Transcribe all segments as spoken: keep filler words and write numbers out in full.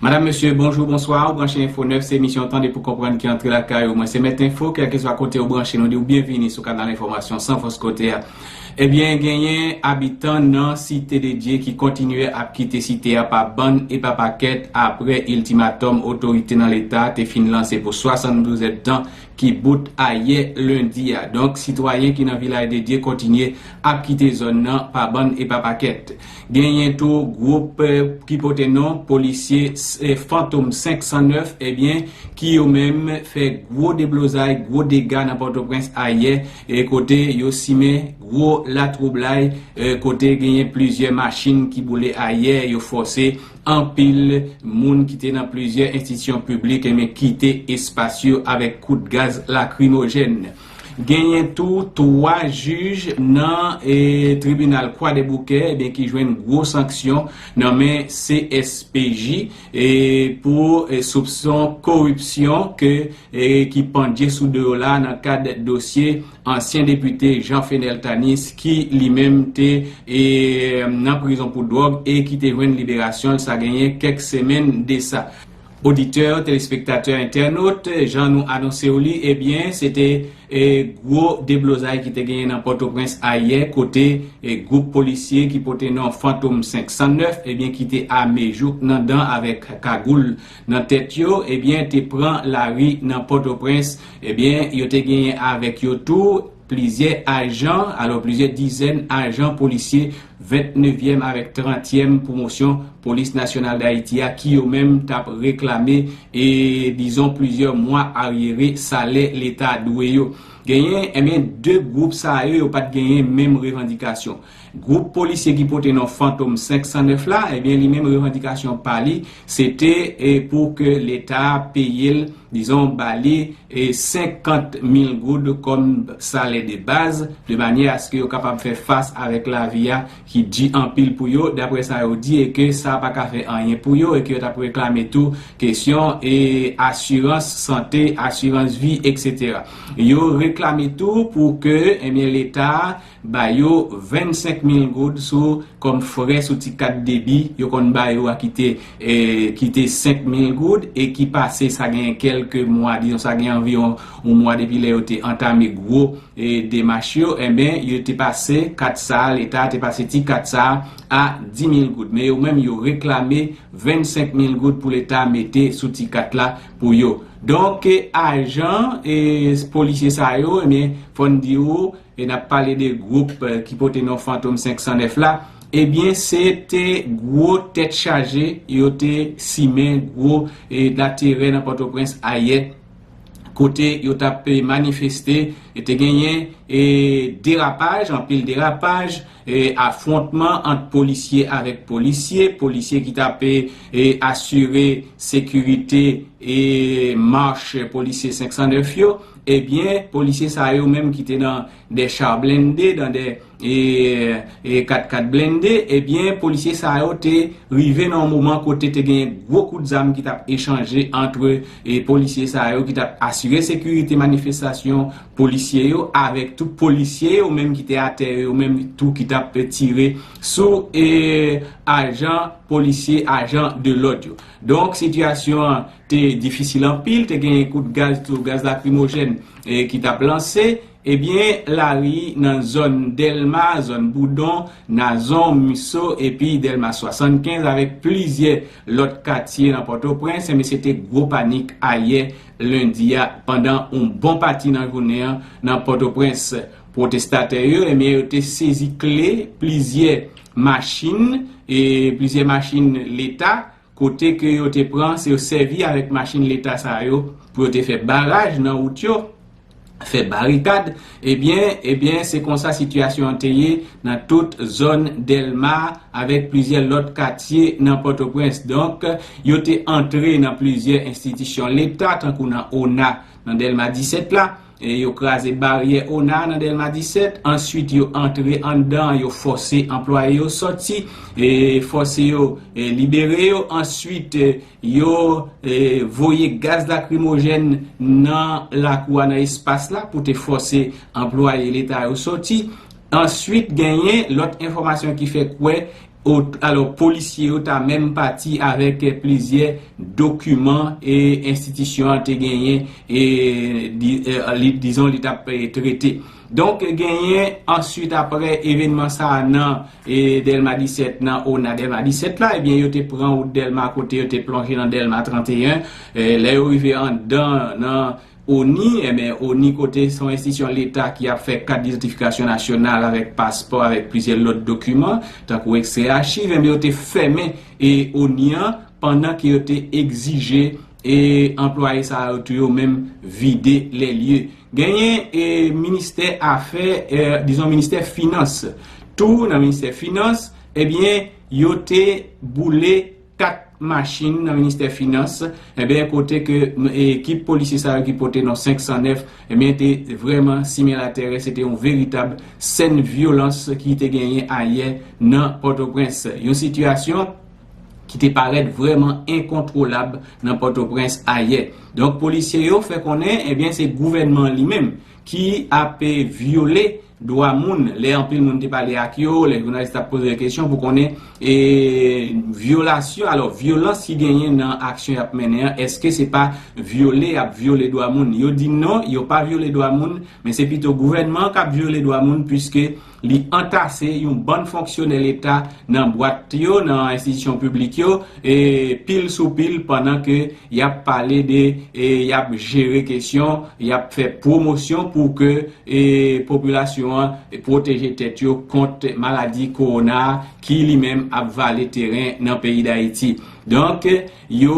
Madam, mesye, bonjou, bonswa. Ou branche Enfo nèf, se emisyon Tande pou konprann ki antre lakay ou. Mwen se Mèt Enfo, kèlkeswa kote ou branche, nou di w byenvini sou kanal enfòmasyon san fòs kote a. Ebyen, genyen abitan nan Site de Dye ki kontinye ap kite site a pa bann e pa pakèt apre iltimatòm otorite nan leta te fin lanse pou swasanndouz èdtan ki bout ayè lendi a. Donk, sitwayen ki nan Vilaj de Dye kontinye ap kite zòn nan pa bann e pa pakèt. Genyen tou gwoup, eh, ki pote non polisye, eh, Fantom senk san nèf, ebyen, ki yo menm fè gwo deblozay, gwo dega nan Pòtoprens ayè, e kote yo simen gwo latwoublay, eh, kote genyen plizyè machin ki boule ayè, yo fòse anpil moun ki te nan plizyè enstitisyon piblik, ebyen, kite espas yo avèk kout gaz lakrimojèn. Genyen tou twa jij nan, eh, tribinal Kwadèboukè, ebyen, ki jwenn gwo sanksyon nan men C S P J, eh, pou, eh, soupson koripsyon ke, eh, ki pandye sou do yo la nan kad dosye ansyen depite Jean Fenel Tanis ki li menm te, eh, nan prizon pou dwòg e ki te jwenn liberasyon l sa genyen kèk semèn de sa. Oditè, telespektatè, entènot, jan nou anonse w li, ebyen, se te, eh, gwo deblozay ki te genyen nan Pòtoprens ayè, kote, eh, gwoup polisye ki pote non Fantom senk san nèf, ebyen, ki te ame jouk nan dan avèk kagoul nan tèt yo, ebyen, te pran lari nan Pòtoprens, ebyen, yo te genyen avèk yo tou plizyè ajan, alò, plizyè dizèn ajan polisye vennnevyèm avèk trantyèm pwomosyon Polis Nasyonal Dayiti a, ki yo menm t ap reklame, e, dizon, plizyè mwa aryere salè leta dwe yo. Genyen, ebyen, de gwoup sa yo, yo pa t genyen menm revandikasyon. Gwoup polisye ki pote non Fantom senk san nèf la, ebyen, li menm revandikasyon pa li, se te, e, pou ke leta peye l, dizon, ba li, e, senkant mil goud kòm salè de baz, de manyè aske yo kapab fè fas avèk lavi a ki di anpil pou yo, daprè sa yo di, e ke sa pa ka fè anyen pou yo, e ke yo t ap reklame tou kesyon, e, asirans sante, asirans vi, etsetera. Yo reklame tou pou ke, ebyen, leta ba yo vennsenk mil goud sou, kòm frè sou ti kat debi yo konn ba yo a ki te, eh, ki te senk mil goud e ki pase sa gen kèlke mwa, dizon sa gen anviwon yon mwa depi lè yo te antame gwo, eh, demach yo, enben, yo te pase kat sa a, leta te pase ti kat sa a a di mil goud. Men yo menm yo reklame vennsenk mil goud pou leta mete sou ti kat la pou yo. Donk, eh, ajan, eh, polisye sa yo, enben, fò n di w, e n ap pale de gwoup, eh, ki pote non Fantom senk san nèf la, ebyen, se te gwo tèt chaje yo te simen, gwo, eh, laterè nan Pòtoprens ayè, kote yo t ap, eh, manifeste, e te genyen, eh, derapaj, anpil derapaj, eh, afwontman ant polisye avèk polisye, polisye ki t ap, eh, asire sekirite, eh, mach polisye senk san nèf yo, ebyen, polisye sa yo menm ki te nan de cha blende, nan de, e, e, kat kat blende, ebyen, polisye sa yo te rive nan yon moman kote te gen gwo kout zam ki t ap echanje ant, e, polisye sa yo ki t ap asire sekirite manifestasyon polisye yo avèk tout polisye yo menm ki te atè yo, yo menm tou ki t ap tire sou, e, ajan polisye, ajan de lòd yo. Donk, sitiyasyon an te difisil anpil, te genyen kout gaz tou, gaz lakrimojèn, e, ki t ap lanse. Ebyen, lari nan zòn Dèlma, zòn Boudon, Nazon, Miso, epi Dèlma swasannkenz, avèk plizyè lòt katye nan Pòtoprens, ebyen, se te gwo panik ayè lendi a, pandan yon bon pati nan jounen an nan Pòtoprens. Pwotestatè yo, ebyen, yo te sezi kle plizyè machin, e plizyè machin leta, kote ke yo te pran, se yo sèvi avèk machin leta sa yo pou yo te fè baraj nan wout yo, fè barikad. Ebyen, ebyen, se konsa sitiyasyon an te ye nan tout zòn Dèlma avèk plizyè lòt katye nan Pòtoprens. Donk, yo te antre nan plizyè enstitisyon leta, tankou nan ona, nan Dèlma disèt la. E yo kraze baryè ona nan Dèlma disèt. Answit, yo antre anndan, yo fòse anplwaye yo sòti, e fòse yo, e libere yo. Answit, e, yo, e, voye gaz lakrimojèn nan lakou a, nan espas la, pou te fòse anplwaye leta yo sòti. Answit, genyen lòt enfòmasyon ki fè kwè Alò, polisye yo ta menm pati avèk plizyè dokiman e enstitisyon an te genyen e, di, e, li, dizon, li t ap e, trete. Donk, genyen answit, apre evènman sa a nan e, Dèlma disèt, nan ona Dèlma disèt la, ebyen, yo te pran wout Dèlma kote yo te plonje nan Dèlma tranteyen. E, lè yo rive anndan nan oni, ebyen, oni kote se yon enstitisyon leta ki ap fè kat idantifikasyon nasyonal avèk paspò, avèk plizyè lòt dokiman, tankou ekstrè achiv, ebyen, yo te fèmen e, oni an pandan ke yo te egzije e anplwaye sa yo tou yo menm vide lè lye. Genyen e ministè afè, e, dizon ministè finans. Tou nan ministè finans, ebyen, yo te boule kat machin nan ministè finans, ebyen, kote ke m- ekip polisye sa yo ki pote non senk san nèf, ebyen, te vrèman simen latèrè. Se te yon veritab sèn vyolans ki te genyen ayè nan Pòtoprens. Yon sitiyasyon ki te parèt vrèman enkontwolab nan Pòtoprens ayè. Donk, polisye yo fè konnen, ebyen, se gouvènman an li menm ki ap vyole dwa moun. Lè anpil moun te pale ak yo, lè jounalis t ap poze yo kesyon pou konnen e vyolasyon, alò, vyolans ki genyen nan aksyon y ap mennen an, èske se pa vyole, y ap vyole dwa moun? Yo di non, yo pa vyole dwa moun, men se pito gouvènman an k ap vyole dwa moun, piske li antase yon bann fonksyonè leta nan bwat yo, nan enstitisyon piblik yo, e pil sou pil, pandan ke y ap pale de, e y ap jere kesyon, y ap fè pwomosyon pou ke e popilasyon an pwoteje tèt yo kont maladi kowona a ki li menm ap vale teren nan peyi Dayiti. Donk, yo,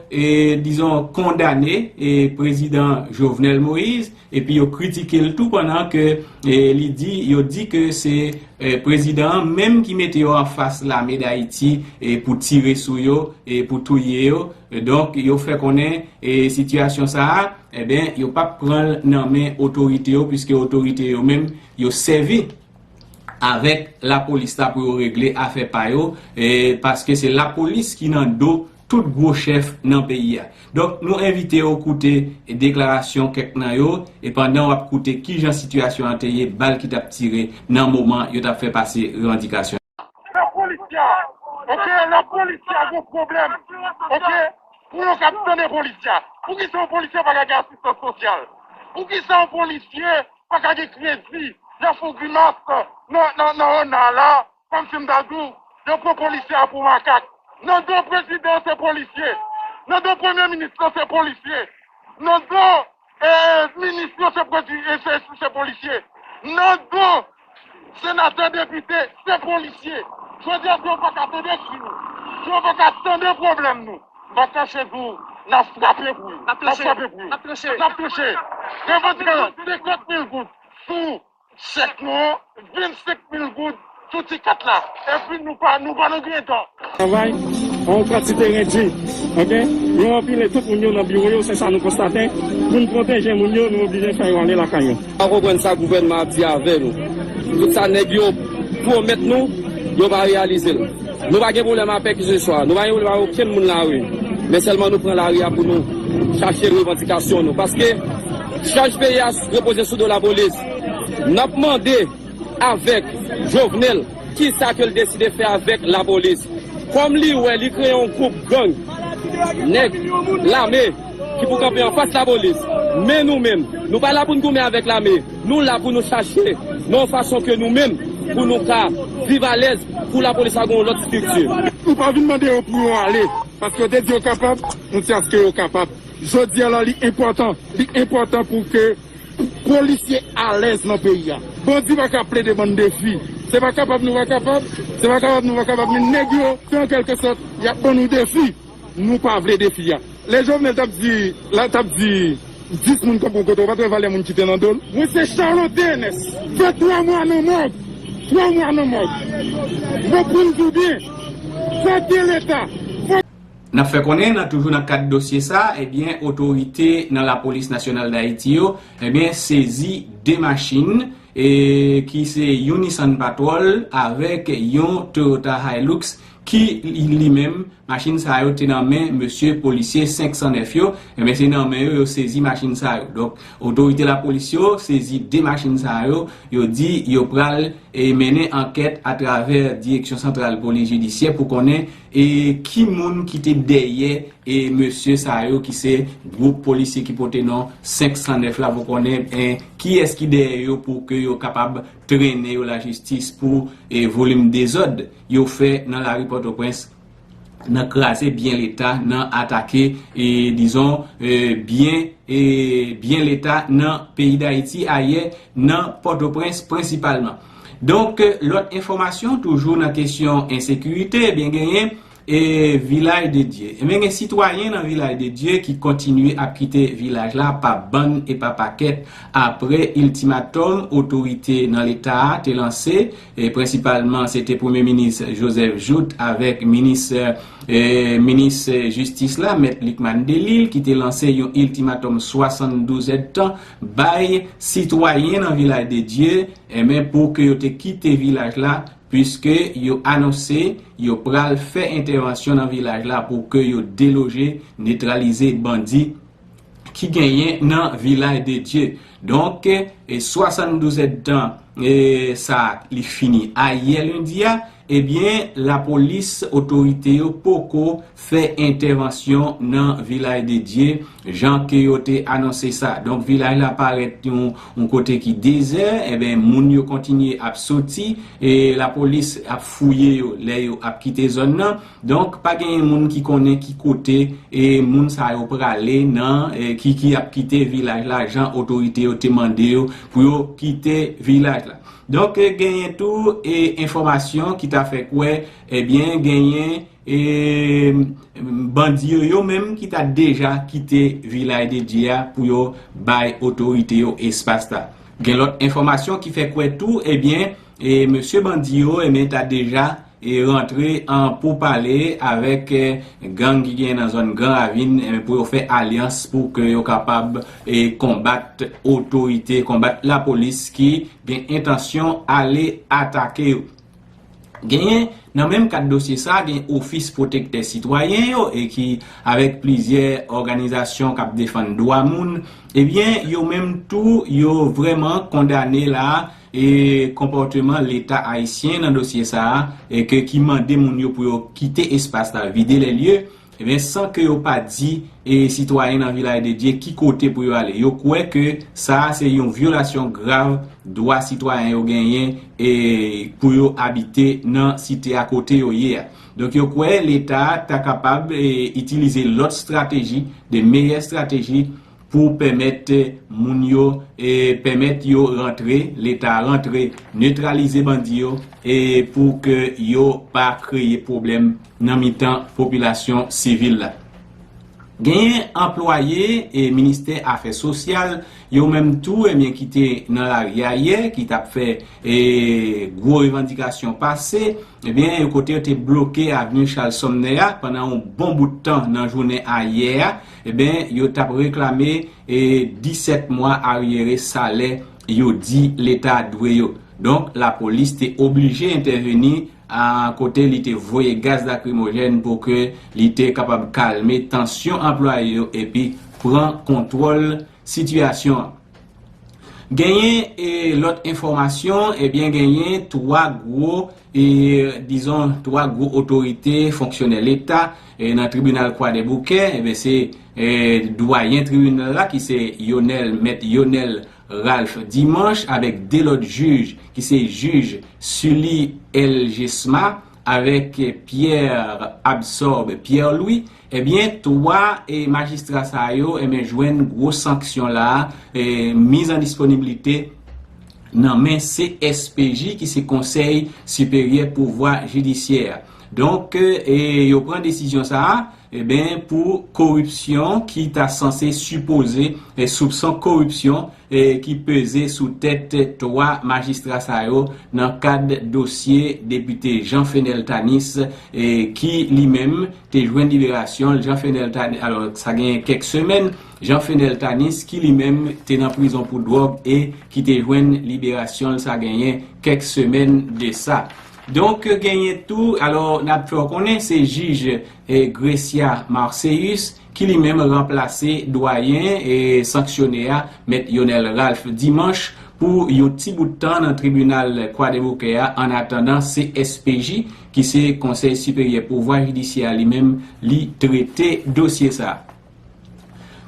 e, dizon, kondane e prezidan Jovenel Moïse, epi yo kritike l tou pandan ke e, li di, yo di ke se e, prezidan an menm ki mete yo anfas lame Dayiti e, pou tire sou yo e pou touye yo. E, donk, yo fè konnen e, sitiyasyon sa a, ebyen, yo p ap pran l nan men otorite yo, piske otorite yo menm, yo sèvi avèk lapolis la pou yo regle afè pa yo, e, paske se lapolis ki nan do tout gwo chèf nan peyi a. Donk, nou envite w koute deklarasyon kèk nan yo, e pandan w ap koute kijan sitiyasyon an te ye, bal ki t ap tire nan moman yo t ap fè pase revandikasyon. Nan polisye a, oke, nan polisye a gon pwoblèm, oke, pou yo kab tande polisye a. Poukisa yon polisye pa ka gen asistans sosyal? Poukisa yon polisye pa ka gen kredi? Y ap fè yon grimas nan, nan, nan ona la, kòmsi m ta di w, yo pran polisye a pou makak. Nan do prezidan se polisye. Nan do premye minis lan se polisye. Nan do e, minis yo se prezi- e, se, se polisye. Nan do senatè, depite, se polisye. Jodi a, si yo pa ka tande kri nou, si yo pa ka tande pwoblèm nou, m ap kache di w, n ap frape pou yo. N ap tranche. N ap frape pou yo. N ap tranche. N ap tranche. Revandikasyon, senkant mil goud sou chèk nou an, vennsenk mil goud sou ti kat la. Epi nou pa, nou pa nan grentan. Travay, yon kantite redi, oke? Yo anpile tout moun yo nan biwo yo, se sa nou konstate. Pou n pwoteje moun yo, nou oblije fè yo ale lakay yo. Pa konprann sa gouvènman ap di avè nou. Tout sa nèg yo pwomèt nou, yo pa reyalize l. Nou pa gen pwoblèm a pèkiseswa, nou pa gen pwoblèm a okenn moun lari. Men sèlman nou pran lari a pou nou chache revandikasyon nou. Paske chaj peyi a repoze sou do lapolis. N ap mande avèk Jovenel, kisa ke l deside fè avèk lapolis. Kòm li wè li kreye yon gwoup gang, nèg lame ki pou kanpe anfas lapolis. Men nou menm, nou pa la pou n goumen avèk lame. Nou la pou nou chache nan yon fason ke nou menm, pou nou ka viv alèz, pou lapolis la gen yon lòt estrikti. Nou pa vin mande yo pou yo ale, paske yo te di yo kapab, nou di aske yo kapab. Jodi a la, li enpòtan, li enpòtan pou ke polisye alèz nan peyi a. Bandi pa ka plede ban n defi. Se pa kapab nou pa kapab, se pa kapab nou pa kapab, men nèg yo, se an kèlke sòt, y ap ban nou defi. Nou pa vle defi a. Lè Jovenel t ap di, la, t ap di dis moun kanpe yon kote, ou pa t wè valè moun ki te nan do l? Mwen se Charlotte Ernest. Fè twa mwa nan mòg. Twa mwa nan mòg. Mwen pran di w byen. Fòte Leta. N ap fè konnen, nan, toujou nan kad dosye sa, ebyen, otorite nan Lapolis Nasyonal d Ayiti yo, ebyen, sezi de machin, e, ki se yon Nissan Patrol avèk yon Toyota Hilux ki li, li menm Machin sa yo te nan men mesye polisye senk san nèf yo, enben se nan men yo yo sezi machin sa yo. Donk, otorite lapolis yo sezi de machin sa yo, yo di yo pral e mennen ankèt atravè Direksyon Santral Polis Jidisyè pou konnen e ki moun ki te dèyè e mesye sa yo ki se gwoup polisye ki pote non senk san nèf la pou konnen e kiyès ki dèyè yo pou ke yo kapab trennen yo lajistis pou e volim dezòd yo fè nan lari Pòtoprens nan kraze byen leta, nan atake e dizon e byen e byen leta nan peyi Dayiti ayè nan Pòtoprens prensipalman. Donk, lòt enfòmasyon toujou nan kesyon ensekirite, ebyen genyen e Vilaj de Dye. Ebyen gen sitwayen nan Vilaj de Dye ki kontinye ap kite vilaj la pa bann e pa pakèt apre iltimatòm otorite nan leta a te lanse e prensipalman se te Premye Minis Joseph Jouthe avèk minis e minis jistis la, Mèt Lucmane Delille, ki te lanse yon iltimatòm swasanndouz èdtan bay sitwayen nan Vilaj de Dye, enben pou ke yo te kite vilaj la, piske yo anonse yo pral fè entèvansyon nan vilaj la pou ke yo deloje, netralize bandi ki genyen nan Vilaj de Dye. Donk, e swasanndouz èdtan e sa li fini ayè lendi a, ebyen, lapolis, otorite yo poko fè entèvansyon nan Vilaj de Dye, jan ke yo te anonse sa. Donk, vilaj la parèt yon, yon kote ki dezè, ebyen, moun yo kontinye ap soti, e lapolis ap fouye yo lè yo ap kite zòn nan. Donk, pa genyen moun ki konnen ki kote e moun sa yo prale nan e ki, ki ap kite vilaj la, jan otorite yo te mande yo pou yo kite vilaj la. Donk, e genyen tou e enfòmasyon ki ta fè kwè, ebyen, genyen e bandi yo, yo menm ki ta deja kite Vilaj de Dye a pou yo bay otorite yo espas la. Gen lòt enfòmasyon ki fè kwè tou, ebyen, e mesye bandi yo, ebyen, ta deja e rantre an poupale avèk e gang ki gen nan zòn Gran Ravin, e pou yo fè alyans pou ke yo kapab e konbat otorite, konbat lapolis ki gen entansyon ale atake yo. Genyen, nan menm kad dosye sa, gen Ofis Pwotektè Sitwayen yo, e ki, avèk plizyè òganizasyon k ap defann dwa moun, ebyen, yo menm tou, yo vrèman kondane la, e konpòteman Leta ayisyen nan dosye sa a, e ke, ki mande moun yo pou yo kite espas la, vide lè lye, ebyen, san ke yo pa di e sitwayen nan Vilaj de Dye ki kote pou yo ale. Yo kwè ke sa a se yon vyolasyon grav dwa sitwayen yo genyen e pou yo abite nan site a kote yo ye a. Donk, yo kwè Leta a ta kapab e itilize lòt estrateji, de meyè estrateji pou pèmèt moun yo e pèmèt yo rantre, Leta a rantre, netralize bandi yo e pou ke yo pa kreye pwoblèm nan mitan popilasyon sivil la. Genyen anplwaye e ministè afè sosyal, yo menm tou, ebyen, ki te nan lari a yè, ki t ap fè e gwo revandikasyon pase, ebyen, yo kote yo te bloke avni Charles Sumner a pandan yon bon bout tan nan jounen a yè a, ebyen, yo t ap reklame e disèt mwa aryere salè yo di Leta dwe yo. Donk, lapolis te oblije entèveni a kote li te voye gaz lakrimojèn pou ke li te kapab kalme tansyon anplwaye yo epi pran kontwòl sitiyasyon an. Genyen e lòt enfòmasyon, ebyen genyen twa gwo e dizon twa gwo otorite fonksyonè Leta e nan tribinal Kwadèboukè, ebyen se e dwayen tribinal la ki se Yonel, Mèt Yonel Ralph Dimanche avèk de lòt jij ki se jij Sully Elgesma avèk Pierre Absorbe Pierre Louis, ebyen, twa e majistra sa yo, ebyen, jwenn gwo sanksyon la, e miz an disponiblite nan men C S P J ki se Konsèy Siperyè Pouvwa Jidisyè a. Donk, e yo pran desizyon sa a, ebyen, pou koripsyon ki ta sanse sipoze e soupson koripsyon e ki peze sou tèt twa majistra sa yo nan kad dosye depite Jean Fenel Tanis e ki li menm te jwenn liberasyon l. Jean Fenel Tanis, alò, sa genyen kèk semèn, Jean Fenel Tanis ki li menm te nan prizon pou dwòg e ki te jwenn liberasyon l, sa genyen kèk semèn de sa. Donk, genyen tou, alò, n ap fè w konnen, se jij, eh, Grecia Marceus, ki li menm ranplase dwayen, eh, sanksyone a, Mèt Yonel Ralph, dimanch, pou yon ti bout tan nan tribinal Kwadèboukè a, an atandan C S P J, ki se Konsèy Siperyè Pouvwa Jidisyè a, li menm, li trete dosye sa a.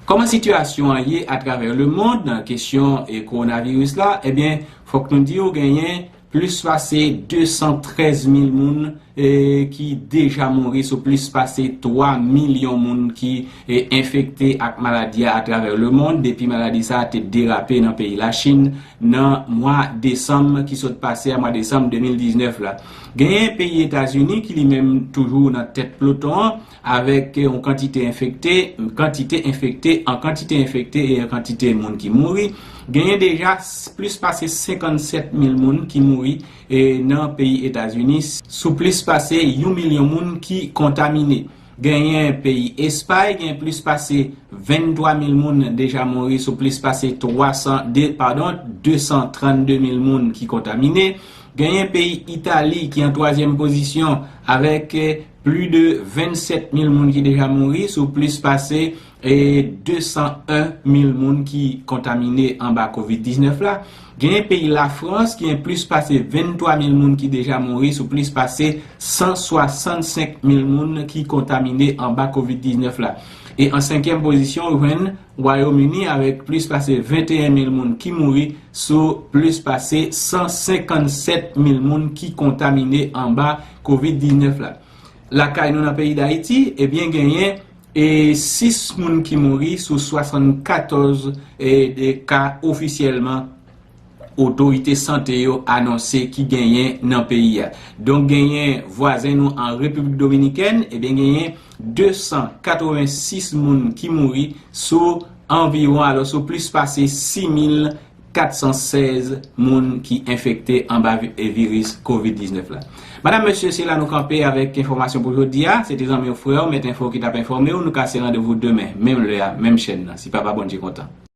Kòman sitiyasyon an ye atravè lemond nan kesyon, eh, kowonaviris la? Ebyen, fòk nou di w genyen plis pase de san trèz mil moun, eh, ki deja mouri sou plis pase twa milyon moun ki, eh, enfekte ak maladi a atravè lemond depi maladi sa a te derape nan peyi Lachin nan mwa desanm ki sot pase a, mwa desanm de mil diznèf la. Genyen peyi Etazini ki li menm toujou nan tèt ploton an, avèk yon kantite enfekte, kantite enfekte, an kantite enfekte e an kantite moun ki mouri. Genyen deja s- plis pase senkannsèt mil moun ki mouri, e, nan peyi Etazini, sou plis pase yon milyon moun ki kontamine. Genyen peyi Espay, gen plis pase venntwa mil moun deja mouri sou plis pase twa san, de, padon, de san trannde mil moun ki kontamine. Genyen peyi Itali ki an twazyèm pozisyon avèk, eh, plis de vennsèt mil moun ki deja mouri sou plis pase, eh, de san en mil moun ki kontamine anba kovid diznèf la. Genyen peyi Lafrans ki gen plis pase venntwa mil moun ki deja mouri sou plis pase san swasannsenk mil moun ki kontamine anba kovid diznèf la. E an senkyèm pozisyon, ou jwenn Wayòm Ini avèk plis pase venteyen mil moun ki mouri sou plis pase san senkannsèt mil moun ki kontamine anba kovid diznèf la. Lakay nou nan peyi Dayiti, ebyen, genyen, e, sis moun ki mouri sou swasannkatòz, e, de ka ofisyèlman otorite sante yo anonse ki genyen nan peyi a. Donk, genyen vwazen nou an Repiblik Dominikèn, ebyen, genyen de san katrevensis moun ki mouri sou anviwon, alò, sou plis pase sis mil kat san sèz moun ki enfekte anba vi- e viris kovid diznèf la. Madam, mesye, se la nou kanpe avèk enfòmasyon pou jodi a. Se te zanmi w, frè w, Mèt Enfo ki t ap enfòme w. Nou kase randevou demen, menm lè a, menm chèn nan, si Papa Bondye kontan.